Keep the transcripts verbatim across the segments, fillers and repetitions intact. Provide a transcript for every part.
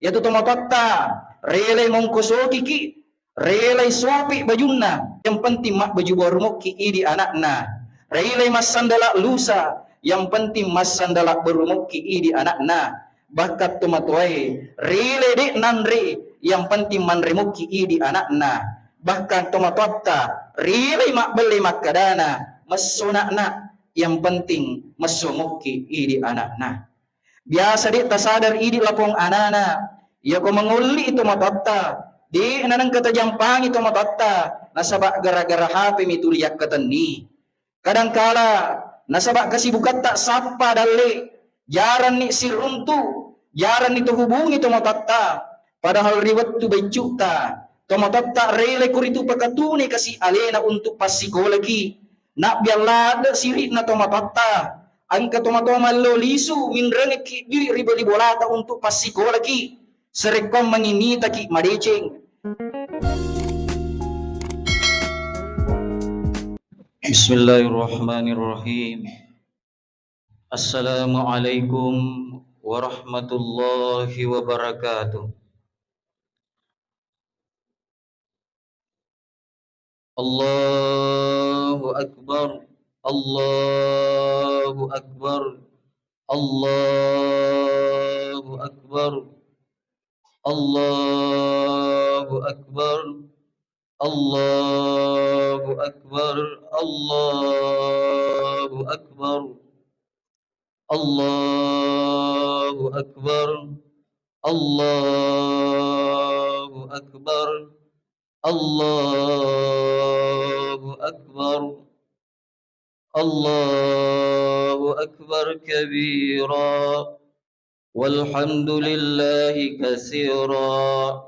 Iyatu tomatoatta, relai mongkosokiki, relai sopi bajunna, yang penting mabbaju baru mokki idi anakna. Relai massandala lusa, yang penting massandala baru mokki idi anakna. Bahkan tomatoae, relai de nanre, yang penting manre mokki idi anakna. Bahkan tomatoatta, relai mabbelle makkadana, messo nak, yang penting messo mokki idi anakna. Biasa de tasadar idi lapong anana, iyako mangolli tomatoatta, de nanengka tajampangi tomatoatta, nasaba gara-gara H P mi tuli yakkatenni. Kadangkala nasaba kesibukatta sappa dalle, jaranni siruntu, jaranni tuhubungi tomatoatta, padahal ri wettu baiccu'ta, tomatoatta rele kuritu pakatune kasi alena untuk passikolaki. Nabbiang ladde siri'na tomatoatta, engka tomatoa mallo lisu minrengekki dui ri bali bolata untuk passikolaki. Sarekkuammengngi mitaki madeceng. Bismillahirrahmanirrahim. Assalamualaikum warahmatullahi wabarakatuh. Allahu Akbar, Allahu Akbar, Allahu Akbar, Allahu Akbar, Allahu Akbar, Allahu Akbar, Allahu Akbar, Allahu Akbar, Allahu Akbar. Allahu Akbar kabira, walhamdulillahi katsira,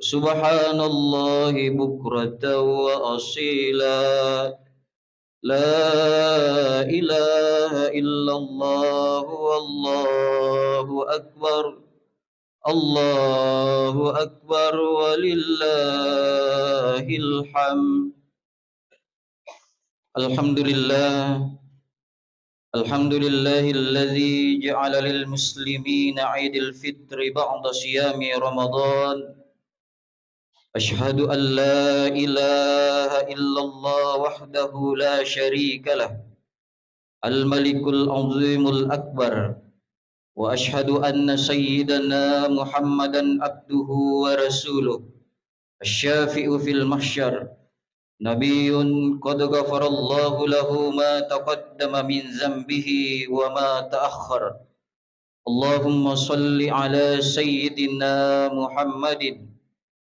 subhanallahi bukratan wa asila. La ilaha illallah, wallahu akbar. Allahu akbar, walillahil hamd. Alhamdulillah. Alhamdulillahilladzi ja'ala lil muslimina Idul Fitri ba'da siyami Ramadan. Asyhadu an la ilaha illallah wahdahu la syarika lah, al-malikul azimul akbar. Wa asyhadu anna sayyidana Muhammadan abduhu wa rasuluh, asy-syafi'u fil mahsyar, nabiyyun qad ghafarallahu lahu ma taqaddama min dzambihi wa ma ta'akhkhar. Allahumma shalli ala sayyidina Muhammadin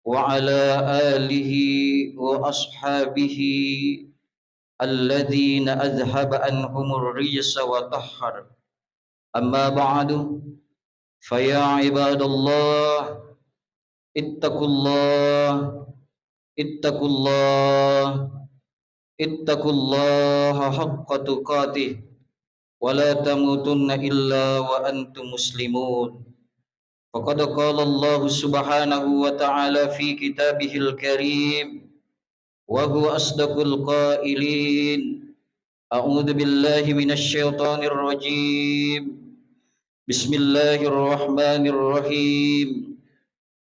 wa ala alihi wa ashabihi alladzina adhhaba anhumur rijsa wa tahhar. Amma ba'du, fa ya ibadallah, ittaqullah, ittaqullah, ittaqullaha haqqa tuqatih, wa la tamutunna illa wa antum muslimun. Faqad qala Allahu subhanahu wa ta'ala fi kitabihil karim, wa huwa asdaqul qailin. A'udzu billahi minasy syaithanir rajim. Bismillahirrahmanirrahim.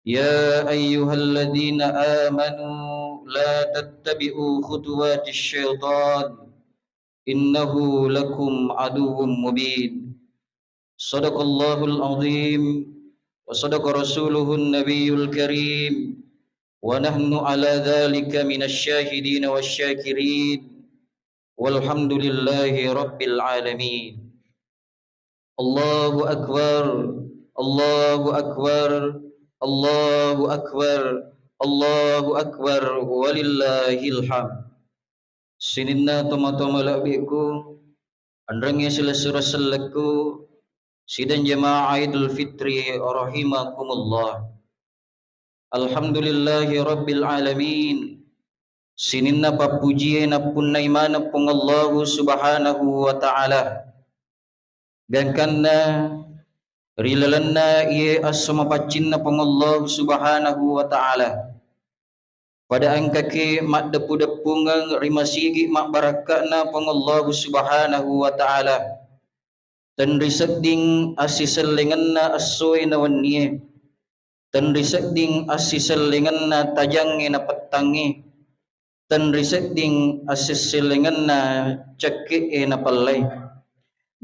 Ya ayyuhalladzina amanu la tattabi'u khutuwatisy syaitan, innahu lakum aduwwum mubin. Sadaqallahul azim wa sadaqa rasuluhun nabiyul karim, wa nahnu ala dzalika minasy syahidin wasy syakirin, walhamdulillahi rabbil alamin. Allahu akbar, Allahu akbar, Allahu akbar, Allahu akbar, walillahil hamd. Sininna tomatoa malebbiku, enrengnge silessureng sellekku, sidang jamaah Idul Fitri rahimakumullah. Alhamdulillahi rabbil alamin. Sininna pappujie nappunnai maneng Puang Allahu subhanahu wa ta'ala. Gangkanna ri lalenna iye esso mapaccinna Puang Allahu subhanahu wa ta'ala, pada engkaki maddeppu-deppungeng ri masigi mabbarakka'na Puang Allahu subhanahu wa ta'ala, tenrisedding assisellengenna essoe na wennie. Tenrisedding assisellengenna tajangnge napettangnge, tenrisedding assissellengenna cekke'e napellai.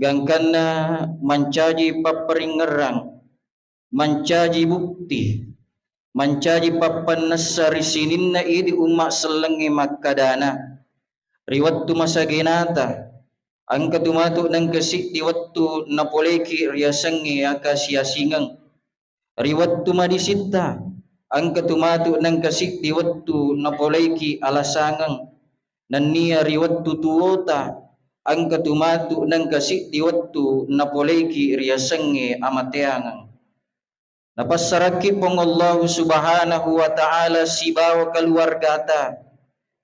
Gangkanna mancaji papparingngerrang, mancaji bukti, mancaji pappannessa ri sininna idi umma sellengnge makkadana, ri wettu masagenata, engka tu matu nengka siddi wettu napoleiki riasengnge akasi-asingeng. Ri wettu madisitta, engka tu matu nengka siddi wettu napoleiki alasangeng. Nennia ri wettu tuwota, engka tu matu nengka siddi wettu napoleiki riasengnge amateangeng. Napassarakki Puang Allahu Subhanahu wa Ta'ala sibawa kaluwargata.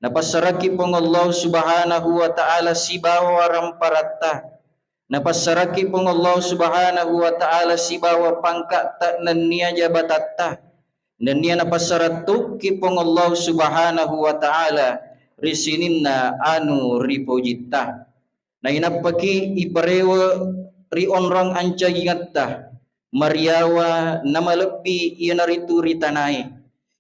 Napassarakki Puang Allahu Subhanahu wa Ta'ala sibawa waramparatta. Napassarakki Puang Allahu Subhanahu wa Ta'ala sibawa pangkatta nennia jabatatta. Nennia napassarattukki Puang Allahu Subhanahu wa Ta'ala ri sininna anu ripojitta. Nainappaki iparewe ri onrong ancajingetta, mariawa namalebbi iyanaritu ri tanae.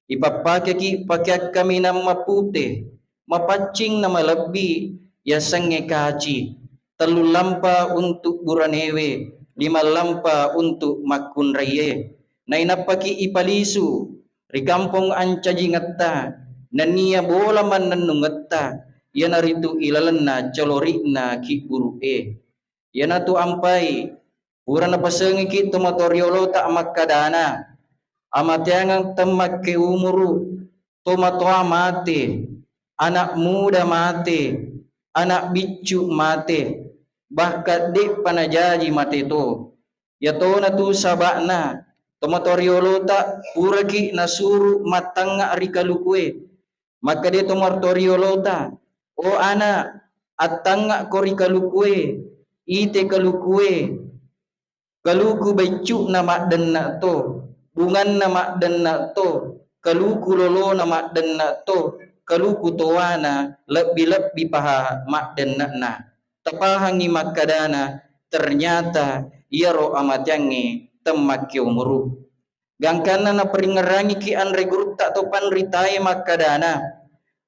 Ipappakeki pakeang kaminang mapute, mapaccing namalebbi yasengnge kaci, tellu lampa untuk buranewe, lima lampa untuk makkunraie. Nainappaki ipalisu ri kampong ancajingetta, nennia bola mannennungetta, iyanaritu ilalenna calori'na kibburu'e. Iyanatu ampai, pura napasengiki tomatoa riolota makkadana, amateangeng temmakke umuru, tomatoa mate, anak muda mate, anak biccu mate, bahkan de'pa najaji mate to. Iyatona tu saba'na, tomatoa riolota puraki nasuru mattangnga ri kalukue. Makkeda tomatoa riolota, "O ana, attangngako ri kalukue, ite kalukue, kaluku beccu'na maddenna to, bunganna maddenna to, kaluku lolona maddenna to, kaluku toana lebbi-lebbi paha maddenne'na." Tapahangngi makkadana, ternyata iyaro amateangnge temmakke umuru. Gangkanna naperingngerangiki anre gurutta to panritae makkadana,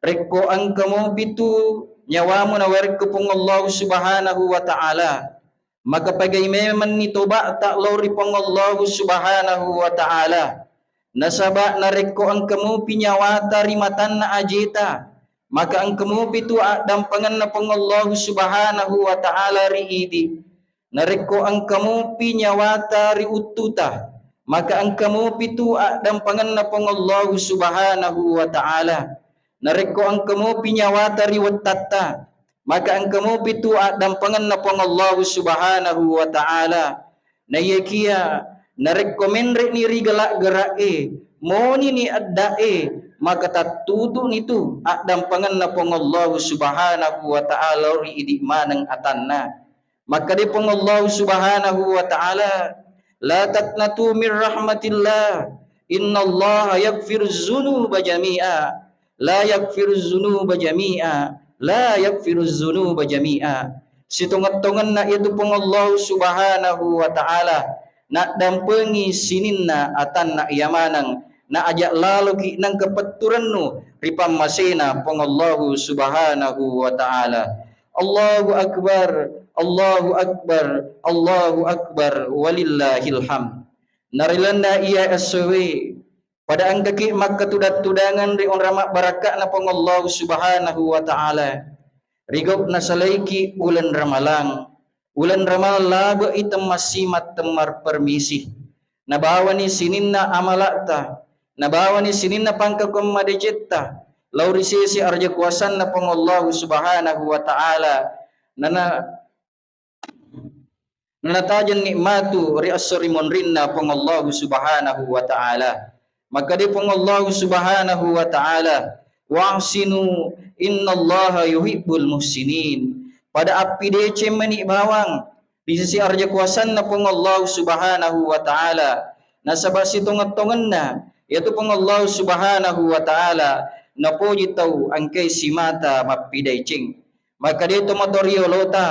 "Rekko engka mopi tu nyawamu nawarekko Puang Allahu Subhanahu wa Ta'ala, maka pagai memenni toba'ta lao ri Puang Allahu Subhanahu wa Ta'ala. Nasaba narekko engka mopi nyawata ri matanna ajeta, maka engka mopi tu addampangenna Puang Allahu Subhanahu wa Ta'ala ri idi. Narekko engka mopi nyawata ri uttuta, maka engka mopi tu addampangenna Puang Allahu Subhanahu wa Ta'ala. Narekko engka mopi nyawata ri wettatta, maka engka mopi tu addampangenna Puang Allahu Subhanahu wa Ta'ala. Naiyakiya narekko menre'ni ri gala-gara'e, monini edda'e, maka tattutu'ni tu addampangenna Puang Allahu Subhanahu wa Ta'ala ri idi maneng atanna." Makkeda Puang Allahu Subhanahu wa Ta'ala, "La taqnatu min rahmatillah, innallaha yaghfiruz dzunuba jami'a, la yaghfiruz dzunuba jami'a, la yaghfiruz dzunuba jami'a." Sitongeng-tongenna iyatu Puang Allahu Subhanahu wa Ta'ala naddampengi sininna atanna iya maneng, naaja laloki nengka petturennu ri pammasena Puang Allahu Subhanahu wa Ta'ala. Allahu Akbar, Allahu Akbar, Allahu Akbar, walillahil hamd. Narilanna iya essoe, pada engkaki makkatudang-tudangeng ri onrang mabbarakka'na Puang Allahu Subhanahu wa Ta'ala. Rigau nasalaiki uleng Ramalang, uleng Ramalang labe'i temmassimang temmar permisi. Nabawani sininna amala'ta, nabawani sininna pangkakuang madecetta lao ri sese arja kuasanna Puang Allahu Subhanahu wa Ta'ala. Nana-, nanatajeng nikmatu ri esso ri monrinna Puang Allahu Subhanahu wa Ta'ala. Makkeda Puang Allahu Subhanahu wa Ta'ala, "Wa ahsinu innallaha yuhibbul muhsinin." Pada appideceng mani bawang ri sisi arja kuasanna Puang Allahu Subhanahu wa Ta'ala. Nasaba sitongeng-tongenna iyatu Puang Allahu Subhanahu wa Ta'ala napoji tau engkai simata mappideceng. Makkeda tomatoa riolota,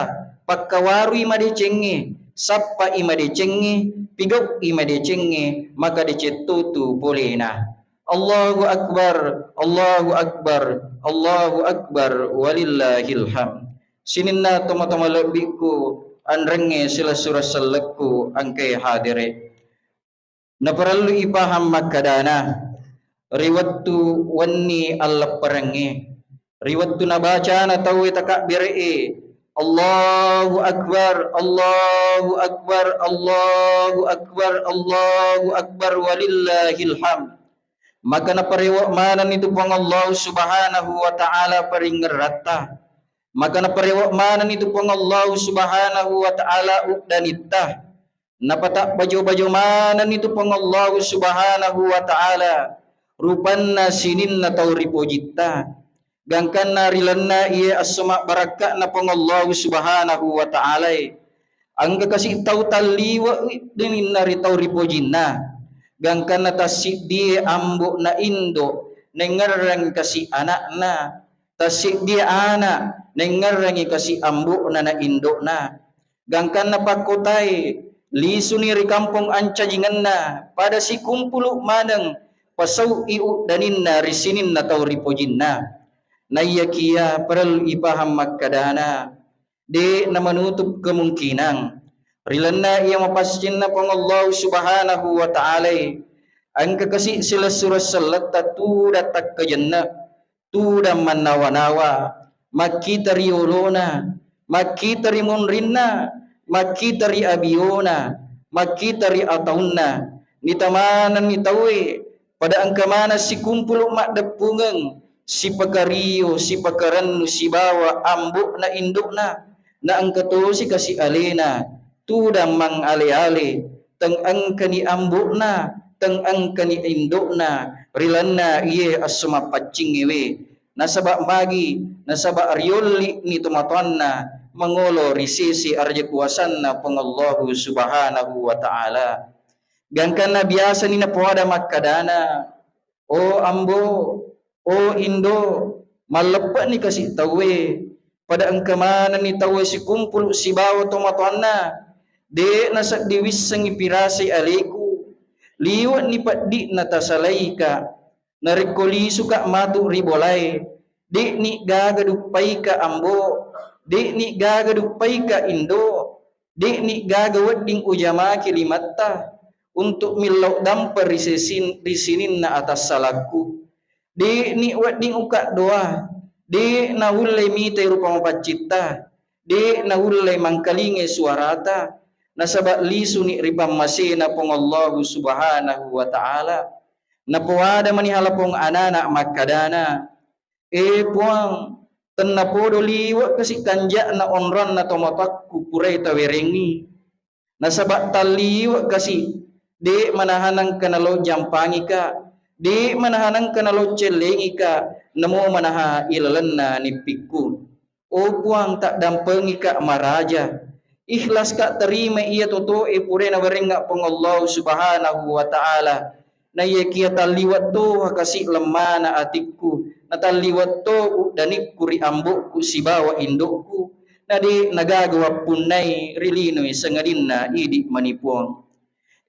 pakkawarui madecengnge, sappai madecengnge, pigau'i madecengnge, maka deceng totu polena. Allahu Akbar, Allahu Akbar, Allahu Akbar, walillahil hamd. Sininna tomatoa malebbi'ku, anrengnge silessureng sellekku engkae hadere. Naparellu ipahang makkadana, ri wettu wenni allepperengnge, ri wettu nabacana tauwe takabbere'e, Allahu Akbar, Allahu Akbar, Allahu Akbar, Allahu Akbar, walillahil hamd. Maka naparewe manenni tu Puang Allahu Subhanahu wa Ta'ala paringngeratta. Maka naparewe manenni tu Puang Allahu Subhanahu wa Ta'ala uddanitta. Napatabbajo-bajo manenni tu Puang Allahu Subhanahu wa Ta'ala rupanna sininna tau ripojitta. Gangkanna ri lalenna iye esso mabbarakka'na Puang Allahu Subhanahu wa Ta'alae. Engka kasi tau talliwe' deninna ri tau ripojinna. Gangkanna tassiddie ambo' na indo', nengngerrang kasi ana'na. Tassiddie ana', nengngerrangi kasi ambo'na na indo'na. Gangkanna pakkotae, lisuni ri kampong ancajingenna, pada sikumpulu' maneng pasau'i uddaninna ri sininna tau ripojinna. Naiyakiya parellu ipahang makkadana, de' namanutup kemungkinan ri lalenna iya mapassinna Puang Allahu Subhanahu wa Ta'alae, engka kasi silessureng selletta tudang takkajenne', tudang mannawa-nawa, makkita ri yolona, makkita ri monrinna, makkita ri abiona, makkita ri ataunna. Nita manenni tauwe, pada engka maneng sikumpulu' maddeppungeng, sipakario, sipakarennu sibawa ambo'na indo'na, na engka tosi kasi alena, tudang mangale-ale, teng engkani ambo'na, teng engkani indo'na, ri lalenna iye esso mappaccingngewe. Nasaba' magi, nasaba' riolli'ni tomatoanna mangolo ri sese araja kuasanna Puang Allahu Subhanahu wa Ta'ala. Gangkanna biasani napoada makkadana, "O ambo, o indo, malleppe'ni kasi tauwe, pada engka manenni tauwe sikumpulu' sibawa tomatoanna, de' nasedding wissengngi pirasai aleku, liwe'ni peddi'na tasalaika." Narekko lisuka' matu ri bolae, de'ni gaga duppaika ambo, de'ni gaga duppaika indo, de'ni gaga wedding ujamaki limatta untuk millau dampa ri sesin-, ri sininna atassalakku. De'ni wedding ukaddoa, de' naulle mitai rupa mapaccitta, de' naulle mangkalingai suarata, nasaba' lisuni ri pammasena Puang Allahu Subhanahu wa Ta'ala. Napoada mani halapong anana makkadana, "E Puang, tennapodo liwe' kasi kanja'na onronna tomatoakku purai tawerengngi. Nasaba' talliwe' kasi, de' manahanang kana lo jampangika, de' manahanang kana lo cellengika, namo manaha ilalenna nippikku." O Puang, taddampengika' maraja. Ikhlaska' terima iya totoe purae nawerengnga' Puang Allahu Subhanahu wa Ta'ala. Naiyakiya talliwe' to kasi lemmana atikku, natalliwe' to uddanikku ri ambo'ku sibawa indo'ku. Nade' nagaga wappunnai ri linoi sangadinna idi' mani Puang.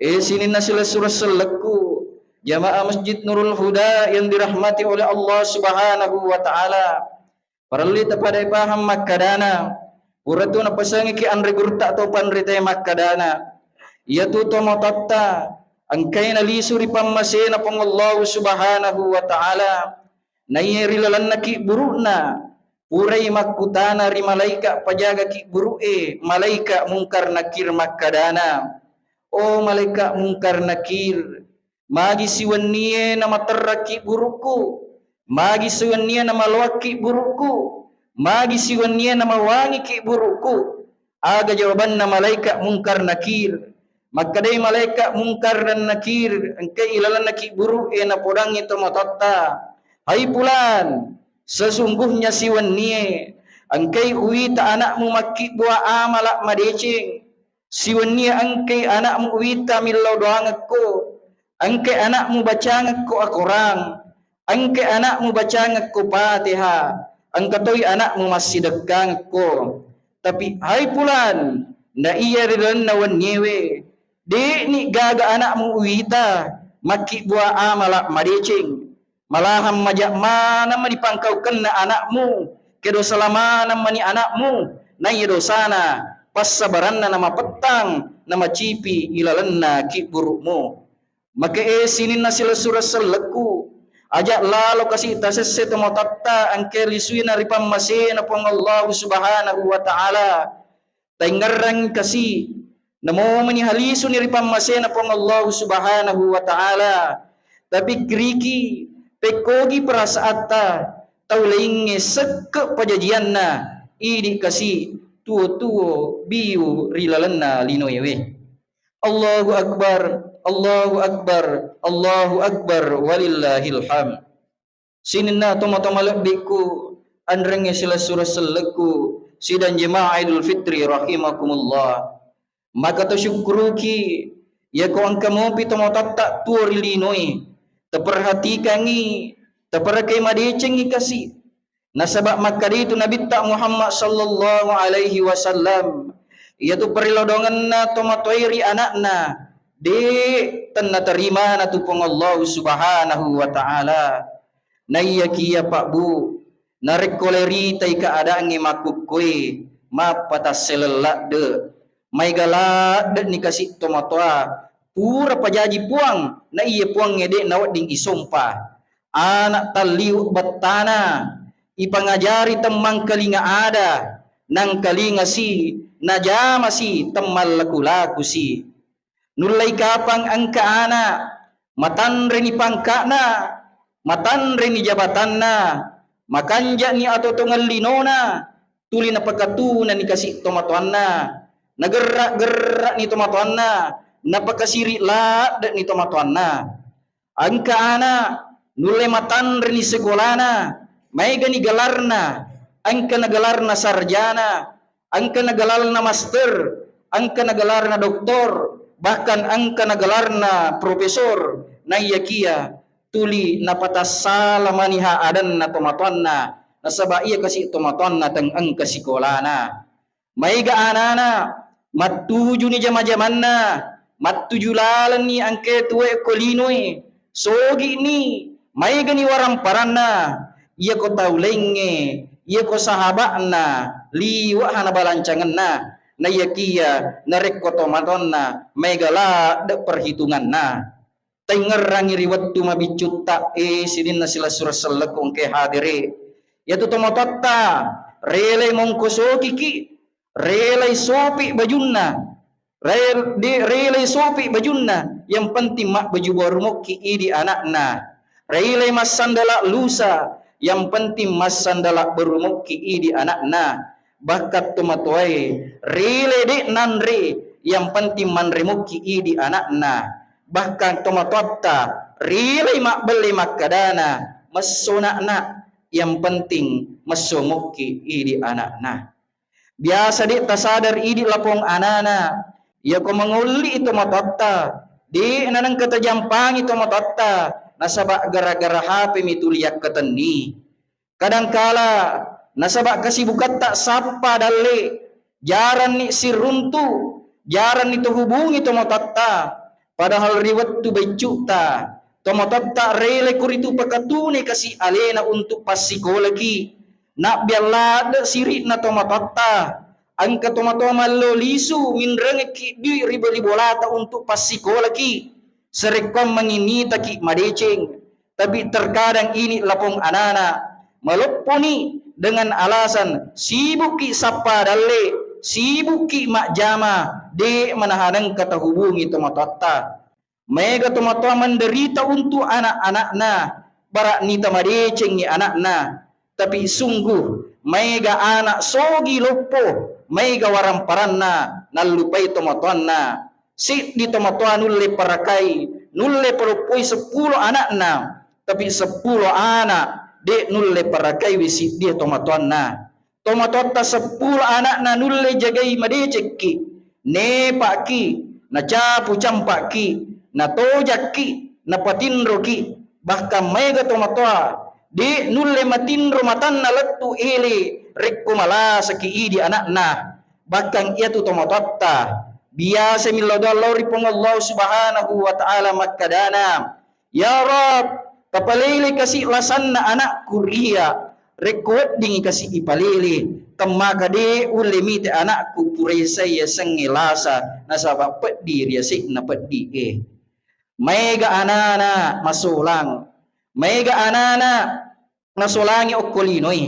E sininna silessureng sellekku, jamaah Masjid Nurul Huda yang dirahmati oleh Allah Subhanahu wa Ta'ala. Parellui tapadai pahang makkadana, puratu napasengiki anre gurutta to panritae makkadana, iyatu tomatoatta engkai nalisu ri pammasena Puang Allahu Subhanahu wa Ta'ala, naiya ri lalenna kibburu'na, purai makkutana ri malaika pajaga kibburu'e, malaika Mungkar Nakir makkadana, "O malaika Mungkar Nakir, magi siwennie namaterrakki burukku? Magi siwennie namaloakki burukku? Magi siwennie namawangiki burukku?" Aga jawabanna malaika Mungkar Nakir? Makkadai malaika Mungkar dan Nakir, engkai ilalenna kibburu'e napodangngi tomatoatta, "Hai Pulan, sesungguhnya siwennie engkai uwita anakmu makkibbua amala madeceng. Siwennie engkai anakmu uwita millau doangekko, engkai anakmu bacangekko akorang, engkai anakmu bacangekko Pateha, engka toi anakmu massidekkangekko. Tapi hai Pulan, Na iya ri lalenna wenniewe, de'ni gaga ana'mu uwita makkibbua amala madeceng. Malahan maja' maneng mani pangkaukenna ana'mu, kedo sala maneng mani ana'mu, naiya dosana, passabaranna namapettang, namacipi ilalenna kibburu'mu. Maka e sininna silessureng sellekku, aja' lalo kasi' tasesse tomatoatta engkae lisuina ri pammasena Puang Allahu Subhanahu wa Ta'ala. Taingngerrang kasi', namomani halisuni ri pammasena Puang Allahu Subhanahu wa Ta'ala. Tapikkiriki, pekkogi perasaatta, tau laingnge sekke' pajajianna, idi' kasi' tuo-tuo biu ri lalenna linoewe. Allahu Akbar, Allahu Akbar, Allahu Akbar, walillahil hamd. Sininna tomatoa malebbikku, anrengnge silessureng sellekku, sidang jemaah Idul Fitri rahimakumullah. Maka tasyukkuruki, yako engka mopi tomatoatta tuo ri linoe. Taperhatikangngi, taparakai madecengngi kasi'. Nasaba' makkeda itu Nabitta Muhammad sallallahu alaihi wasallam, iyatu parilodongenna tomatoae ri ana'na, de' tennatarimana tu Puang Allahu Subhanahu wa Ta'ala. Naiyakiya, Pak, Bu, narekko leritai keadaangnge makkukkoe, mappatasseleng ladde', maega ladde'ni kasi' tomatoa, pura pajaji Puang, na iya Puangnge de' nawedding isompa. Ana' talliu' bettana, ipangajari temmangkalinga ada, nangkalingasi, najamasi temmallaku-lakusi. Nullei kapang engka ana', matanreni pangka'na, matanreni jabatanna, makanja'ni atotongeng linona, tuli napakatunani kasi' tomatoanna, nagerra'-gerra'ni tomatoanna, napakasiri' ladde'ni tomatoanna. Engka ana' nulle matanreni sekolana, maegani gelarna, engkana gelarna sarjana, engkana gelarna master, engkana gelarna doktor, bahkan engkana gelarna profesor, naiyakiya tuli napatassala maniha adanna tomatoanna, nasaba' iya kasi' tomatoanna teng engka sikolana. Maega anana', mattujuni jama-jamanna, mattuju lalenni engkae tuoe ko linoe, sogi'ni, maegani waramparanna, iyako tau laingnge, iyako sahaba'na, liwe'ha nabalancangenna, naiyakiya narekko tomatoanna, maega ladde' perhitunganna. Taingngerangngi ri wettu mabiccutta, e, sininna silessureng sellekku engkae hadere. Iyatu tomatoatta, relai mongkosokiki, relai sopi bajunna, rel-, de-, relai sopi bajunna, yang penting mabbaju barumokki idi' ana'na. Relai massandala' lusa, yang penting massandala' barumokki idi' ana'na. Bahkan tomatoae, relai de' nanre, yang penting manre mokki idi' ana'na. Bahkan tomatoatta, relai mabbelle makkadana, messo na'na, yang penting messo mokki idi' ana'na. Biasa de' tasadar idi' lapong anana, iyako mangolli tomatoatta, de' nanengka tajampangi tomatoatta, nasaba' gara-gara H P mi tuli yakkatenni. Kadangkala nasaba' kasibukatta sappa dalle, jaranni siruntu, jaranni tohubungi tomatoatta, padahal ri wettu baiccu'ta, tomatoatta rele koritu pakatune kasi' alena untuk passikolaki, nabbiang ladde' siri'na tomatoatta, engka tomatoa mallo lisu minrengekki dui' ri bali bolata untuk passikolaki, sarekkuammengngi nitaki madeceng. Tapi terkadang ini lapong anana, malopponi dengan alasan sibukki sappa dalle, sibukki majjama, de' manahanengka tahubungi tomatoatta. Maega tomatoa menderita untuk anak-anakna, bara' nita madecengngi anakna. Tapi sungguh, maega ana' sogi loppo, maega waramparanna, nallupai tomatoanna. Siddi tomatoa nulle parakai, nulle paloppoi seppulo ana'na, tapi seppulo ana' de' nulle parakaiwi siddie tomatoanna. Tomatoatta seppulo ana'na nulle jagai madecekki, nepa'ki, nacapu campa'ki, natojakki, napatinroki, bahkan maega tomatoa de' nulle matinro matanna lettu ele rekko malasaki idi' ana'na. Bahkan iyatu tomatoatta biasa millau doang lao ri Puang Allah Subhanahu wa Ta'ala makkadana, "Ya Rabb, tapalele kasi lasanna anakku ria, rekko weddingi kasi ipalele, temmaka de ulle mite anakku pura isai yasengnge lasa, nasaba peddi ri yase'na peddi e." Maega anana masolang, maega anana nasolangi okko linoi,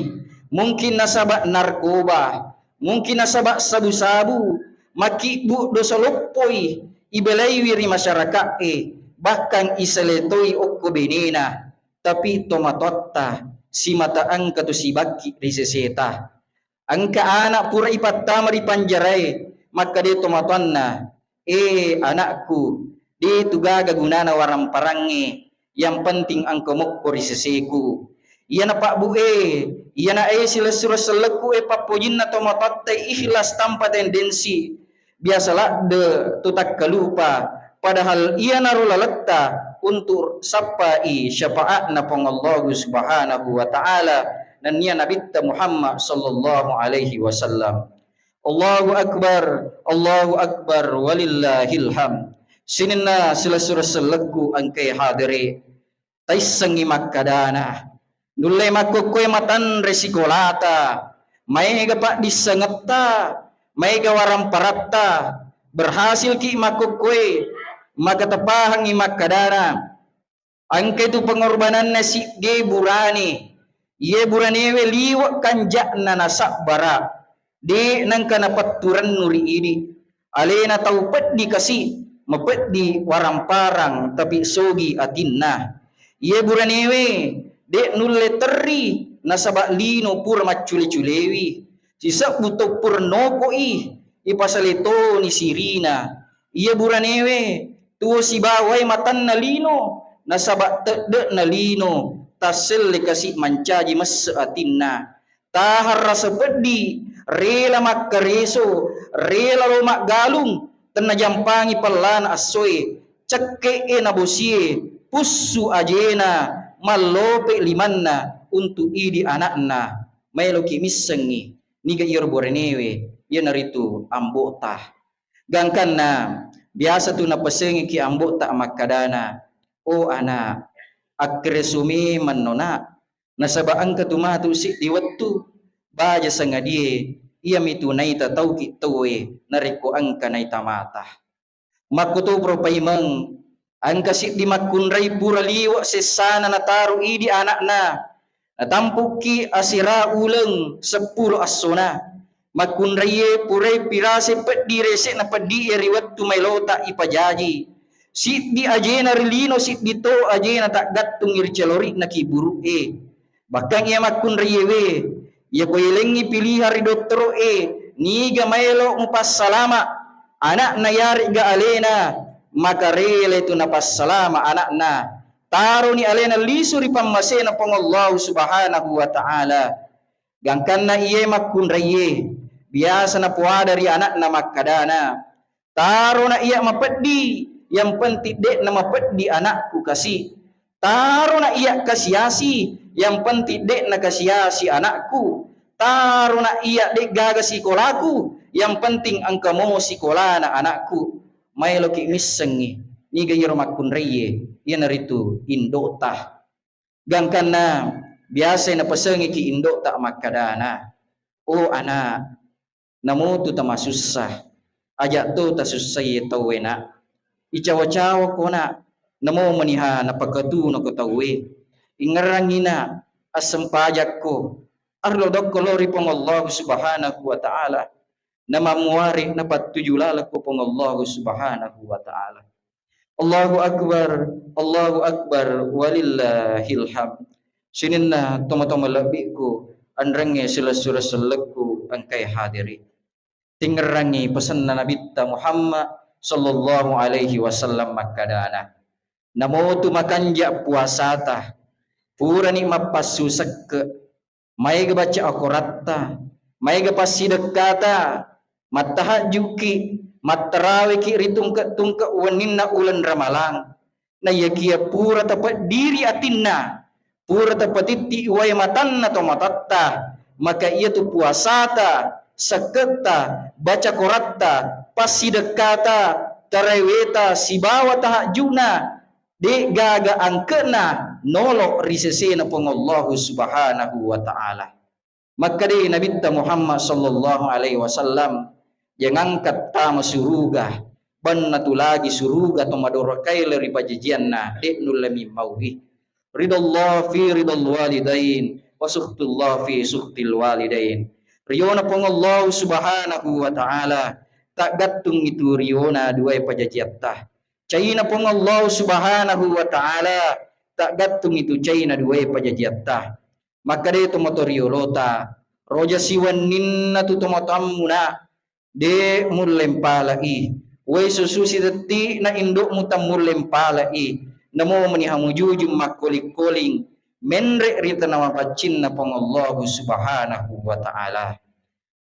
mungkin nasaba narkoba, mungkin nasaba sabu-sabu, makkibbu dosa loppoi ibelaiwi ri masyarakae, bahkan iseletoi okko benena, tapi tomatoatta simata engka tu sibakki ri seseta. Engka anak pura ipattama ri panjarae, makkeda tomatoanna, "Eh, anakku, de tu gaga gunana waramparangnge, yang penting engka mokko ri seseku." Iyana pabbu e, iyana e silessureng sellekku e pappojinna tomatoatta ikhlas tanpa tendensi. Biasa ladde tu takkalupa, padahal iyanaro laletta untuk sappai syafaatna Puang Allahu Subhanahu wa Ta'ala nennia Nabitta Muhammad sallallahu alaihi wasallam. Allahu Akbar, Allahu Akbar, walillahil hamd. Sininna silessureng sellekku engkae hadere. Taissengngi makkadana, nulle makkokkoe matanre sikolata, maega paddissengetta, maega waramparatta, berhasilki makkokkoe, maka tapahangngi makkadana, engka tu pengorbananna siddi burane, iye buranewe liwe kanja'na nasabbara, de nengka napetturennu ri idi. Alena tau peddi kasi, mapeddi waramparang, tapi sogi atinna. Iye buranewe, de nulle terri, nasaba lino pura maccule-culewi. Sisebbu to pura nopoi, ipasale toni sirina. Iye buranewe, tuo sibawai matanna lino, nasaba tedde'na lino, tasselle kasi mancaji messe atinna. Tahang rasa peddi, rela makkareso, rela lo maggalung, tenna jampangi pellana essoe, cekke'e na bosie, pussu ajena, mallope limanna untuk idi anakna. Maeloki missengngi, niga iyaro borenewe, iyanaritu ambo'ta. Gangkanna, biasa tu napasengiki ambo'ta makkadana, "Oh anak, akkareso memang no nak, nasaba engka tu matu siddi wettu, baja sangadie, iyamitu naita tauki tauwe narekko engka naita mata." Makkutoparo paimeng, engka siddi makkunrai pura liwe sessana nataro idi anakna, natampukki asera uleng seppulo essona. Makkunraie purai pirase peddi rese'na peddi e ri wettu maelota ipajaji. Siddi ajena ri lino, siddi to ajena taggattungi ri calori'na kiburu'e. Bahkan iya makkunraiewe, iya ko elengngi pilihan ri dottoro'e, niga maelo mupassalama anakna yaregga alena, maka rele tu napassalama anakna. Taroni alena lisu ri pammasena Puang Allahu Subhanahu wa Ta'ala. Gangkanna iye makkunraie, biasa napoada ri anakna makkadana, "Tarona iya mapeddi, yang penting de'na mapeddi anakku kasi. Tarona iya kasi-asi, yang penting de'na kasi-asi anakku. Tarona iya de'gaga sikolaku, yang penting engka mo sikolana anakku." Maeloki missengngi, niga iyaro makkunraie, iyanaritu indo'ta. Gangkanna biasai napasengiki indo'ta makkadana, "Oh anak, namotu tamasussa, aja to tasussai tauwe nak. Icawa-cawa ko nak, namo maniha napakatuna ko tauwe. Ingerrangi nak, assempajakko, arlo dokko lo ri Puang Allahu Subhanahu wa Ta'ala, namammuare napattuju lalekko Puang Allahu Subhanahu wa Ta'ala." Allahu Akbar, Allahu Akbar, walillahil hamd. Sininna tomatoa malebbiku, anrengnge silessureng sellekku engkae hadiri. Tingerrangi pesenna Nabitta Muhammad sallallahu alaihi wasallam makkadana, "Namotu makanja puasata, purani mappassusekke, maega baca akoratta, maega passidekkata, mattahajjuki, mattaraweki ri tungke-tungke wenninna uleng Ramalang. Naiyakia pura tapeddiri atinna, pura tapatitti wae matanna tomatatta, maka iyatu puasata sekketta, baca koratta, passidekkata, taraweta, sibawa tahajju'na, de'gaga angke'na nolo' ri sesena Puang Allahu Subhanahu wa Ta'ala. Makkedai Nabitta Muhammad sallallahu alaihi wasallam, "Jangangka tama suruga, banna tu lagi suruga to madorokai le ri pajajianna, de' nulle mimmaui. Ridallah fi ridal walidain, wa sukhtullah fi sukhtil walidain." Riona Puang Allahu Subhanahu wa Ta'ala, taggattung itu riona duae pajajiatta. Caina Puang Allahu Subhanahu wa Ta'ala, taggattung itu caina duae pajajiatta. Makkedai tomatoa riolota, "Roja siwenninna tu tomatoammu na, de' mulle mpalai. Wai susu sitetti'na indo'mu tammulle mpalai. Namo meni hamujujung makkoling-koling menre' ri tana mapaccinna Puang Allahu Subhanahu wa Ta'ala."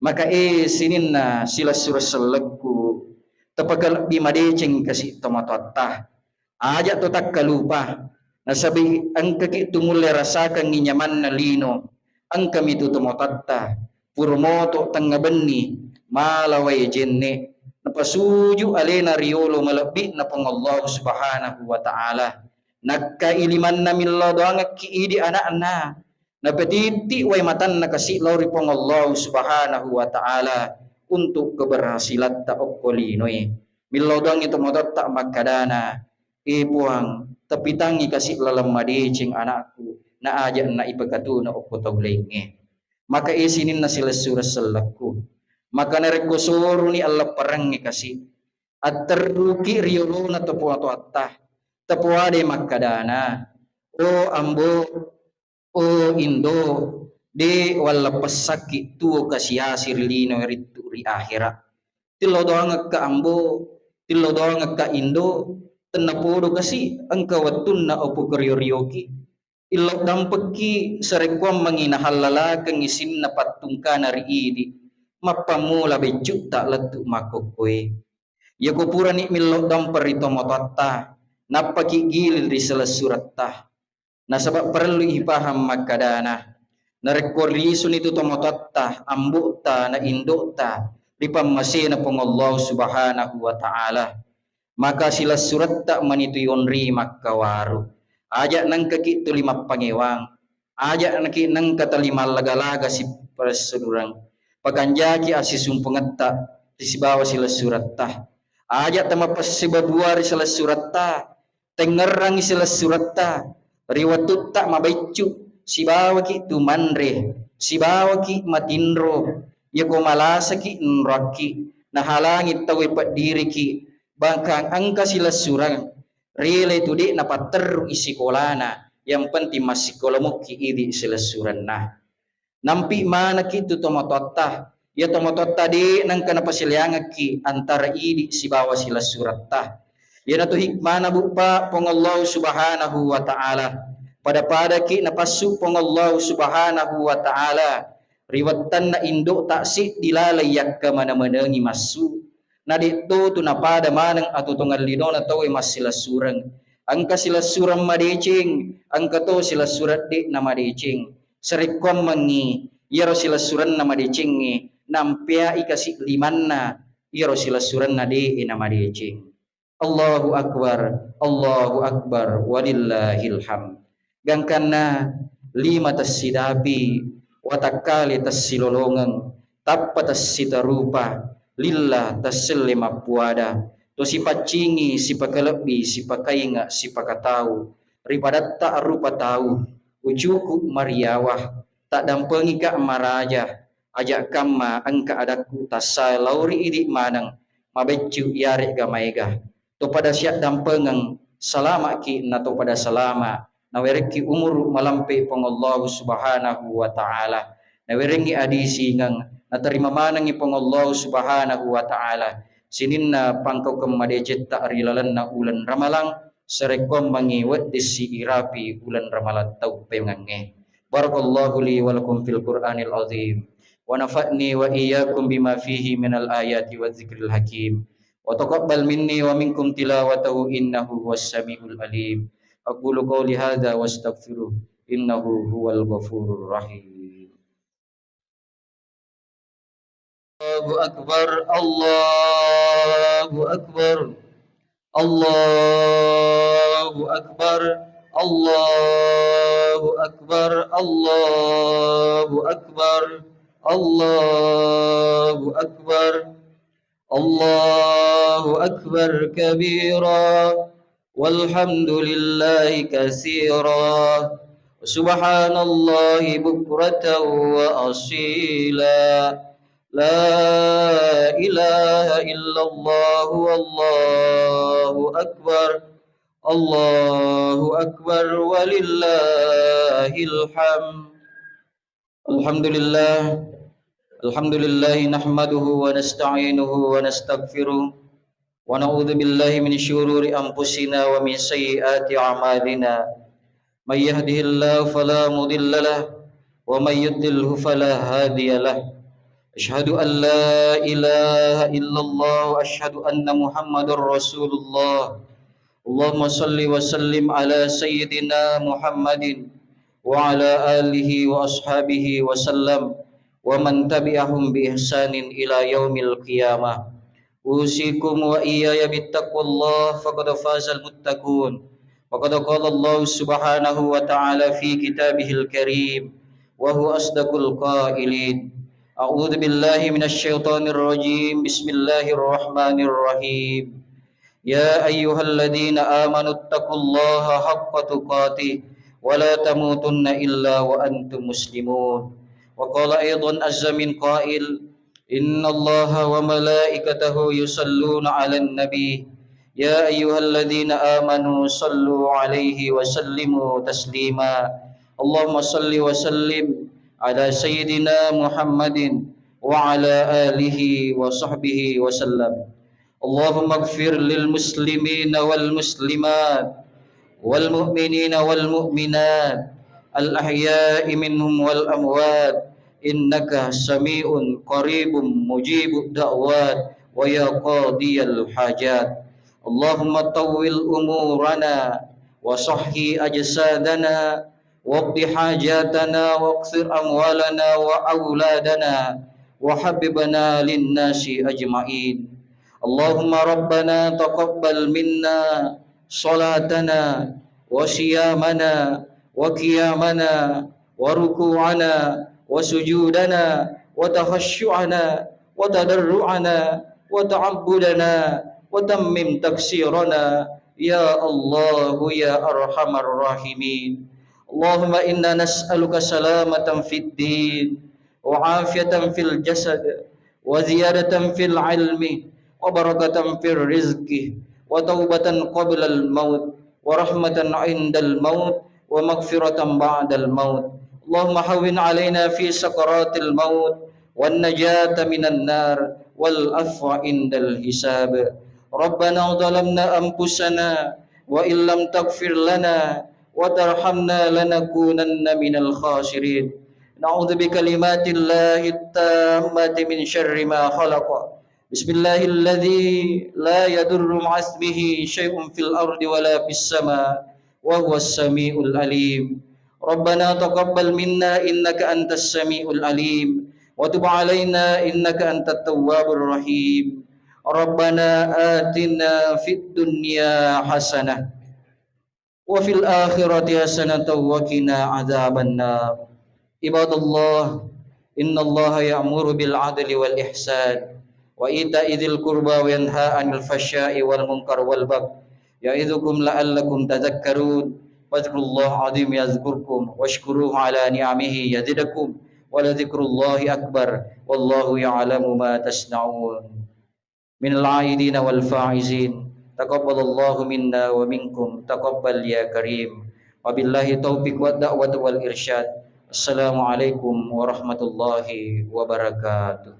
Maka, eh, sininna silessureng sellekku, tapakalebbi madeceng kasi tomatoatta. Aja to takkalupa, nasaba engkaki tu mulle rasakangngi nyamanna lino, engkami tu tomatoatta, pura moto tengnga benni, mala wae jenne, napasuju alena riolo malebbi'na Puang Allahu Subhanahu wa Ta'ala. Nakkai limanna millau doangekki idi ana'na, napetitti wae matanna kasi lao ri Puang Allahu Subhanahu wa Ta'ala untuk keberhasilatta okko linoe. Millau doangngi tomatoatta makkadana, "Eh Puang, tapitangngi kasi laleng madeceng anakku, na aja na ipakatuna okko tau laingnge." Maka, eh, sininna silessureng sellekku. Maka narekko soruni allepperengnge kasi, atterruki riolona tomatoatta, tapoadai makkadana, "Oh Ambo, oh Indo, de' walleppessakki tuo kasiasi ri lino rittu ri akhera. Tillau doangekka Ambo, tillau doangekka Indo, tennapodo kasi engka wettunna opukario-rioki. Illau dampekki sarekkuammengngi nahallalakengngi sininna pattungkana ri idi, mappammula beccutta lettu makkokkoe." Yako purani millau dampeng ri tomatoatta, nappaki giling ri silessuretta. Nasaba parellu ipahang makkadana, narekko risuni tu tomatoatta, ambo'ta na indo'ta ri pammasena Puang Allahu Subhanahu wa Ta'ala, maka silessuretta mani tu yonri makkawaru. Aja nengkaki tuli mappangewang, aja naki nengka tuli mallaga-laga siparessureng. Pakanjaki assisumpungetta ri sibawa silessuretta. Aja tamapassibabua ri silessuretta. Tengngerangngi silessuretta ri wettutta mabeccu, sibawaki tu manre, sibawaki matinro. Yako malasaki nroakki, nahalangi tauwe peddiriki, bahkan engka silessureng, rele tu de' napatterru i sikolana, yang penting massikola mukki idi silessurenna. Nampi manekki tu tomatoatta. Iya tomatoatta de' nengka napasilaingekki antara idi sibawa silessuretta. Iyanatu hikmana, Bu, Pak, Puang Allahu Subhanahu wa Ta'ala. Pada-padaki napassu Puang Allahu Subhanahu wa Ta'ala ri wettanna indo'ta siddi laleng yakkamana-manengi massu. Na de' to tu napada maneng atuo-tuongeng linona tauwe massilessureng. Engka silessureng madeceng, engka to silessureng de' namadeceng. Sarekkuammengngi iyaro silessurenna madecengnge, nampeai kasi limanna iyaro silessurenna de'e namadeceng. Allahu Akbar, Allahu Akbar, walillahil hamd. Gangkanna lima tessidapi, watakkale tessilolongeng, tappa tessitarupa, lillah tesselle mappuada, to sipaccingi, sipakalebbi, sipakainga, sipakatau, ri padatta rupa tau, ucuku mariawa, taddampengika maraja, aja kamma engka adakku tassae lao ri idi maneng, mabeccu iyare'ga maega. To pada siaddampengeng, salama'ki na to pada salama', nawerekki umuru malampe Puang Allahu Subhanahu wa Ta'ala, nawerengngi adisingeng, natarima manengngi Puang Allahu Subhanahu wa Ta'ala sininna pangkaukeng madecetta ri lalenna uleng Ramalang, sarekkuammengngi weddissi irapi uleng Ramalang tau pemengnge. Barakallahu li wa lakum fil Qur'anil azim, wa nafa'ni wa iyyakum bima fihi minal ayati wa dzikril hakim. Wa taqabbal minni wa minkum tilawatahu innahu huwas samiul alim. Aqulu qawli hadza wa astaghfiruh innahu huwal ghafurur rahim. الله أكبر، الله أكبر، الله أكبر، الله أكبر، الله أكبر، الله أكبر، الله أكبر كبيرا، والحمد لله كثيرا، وسبحان الله بكرة وأصيلا. لا إله إلا الله، والله أكبر، الله أكبر، ولله الحمد. الحمد لله، الحمد لله نحمده ونستعينه ونستغفره، ونعوذ بالله من شرور أنفسنا ومن سيئات أعمالنا. من يهده الله فلا مضل له، ومن يضلله فلا هادي له. أشهد أن لا إله إلا الله، وأشهد أن محمدا رسول الله. اللهم صل وسلم على سيدنا محمد وعلى آله وأصحابه وسلم، ومن تبعهم بإحسان إلى يوم القيامة. أوصيكم وإياي بتقوى الله، فقد فاز المتقون. وقد قال الله سبحانه وتعالى في كتابه الكريم، وهو أصدق القائلين: أعوذ بالله من الشيطان الرجيم، بسم الله الرحمن الرحيم. يا أيها الذين آمنوا اتقوا الله حق تقاته ولا تموتن إلا وأنتم مسلمون. وقال أيضا عز من قائل: إن الله وملائكته يصلون على النبي، يا أيها الذين آمنوا صلوا عليه وسلموا تسليما. اللهم صل وسلم على سيدنا محمد وعلى آله وصحبه وسلم. اللهم اغفر للمسلمين والمسلمات والمؤمنين والمؤمنات الأحياء منهم والأموات، إنك سميع قريب مجيب الدعوات ويا قاضي الحاجات. اللهم طول أمورنا وصح أجسادنا واقض حاجاتنا واكثر أموالنا وأولادنا وحببنا للناس أجمعين. اللهم ربنا تقبل منا صلاتنا وصيامنا وقيامنا وركوعنا وسجودنا وتخشعنا وتضرعنا وتعبدنا وتمم تقصيرنا يا الله يا أرحم الراحمين. اللهم إنا نسألك سلامة في الدين وعافية في الجسد وزيادة في العلم وبركة في الرزق وتوبة قبل الموت ورحمة عند الموت ومغفرة بعد الموت. اللهم هون علينا في سكرات الموت والنجاة من النار والعفو عند الحساب. ربنا ظلمنا أنفسنا وإن لم تغفر لنا وترحمنا لنكونن من الخاسرين. نعوذ بكلمات الله التامة من شر ما خلق. بسم الله الذي لا يضر مع اسمه شيء في الأرض ولا في السماء وهو السميع العليم. ربنا تقبل منا إنك أنت السميع العليم وتب علينا إنك أنت التواب الرحيم. ربنا آتنا في الدنيا حسنة وفي الآخرة حسنة وقنا عذاب النار. عباد الله، إن الله يأمر بالعدل والإحسان وإيتاء ذي القربى وينهى عن الفحشاء والمنكر والبغي يعظكم لعلكم تذكرون. فاذكروا الله العظيم يذكركم واشكروه على نعمه يزدكم ولذكر الله أكبر والله يعلم ما تصنعون. من العائدين والفائزين. تقبل الله منا ومنكم، تقبل يا كريم. وبالله التوفيق والدعوة والإرشاد. السلام عليكم ورحمة الله وبركاته.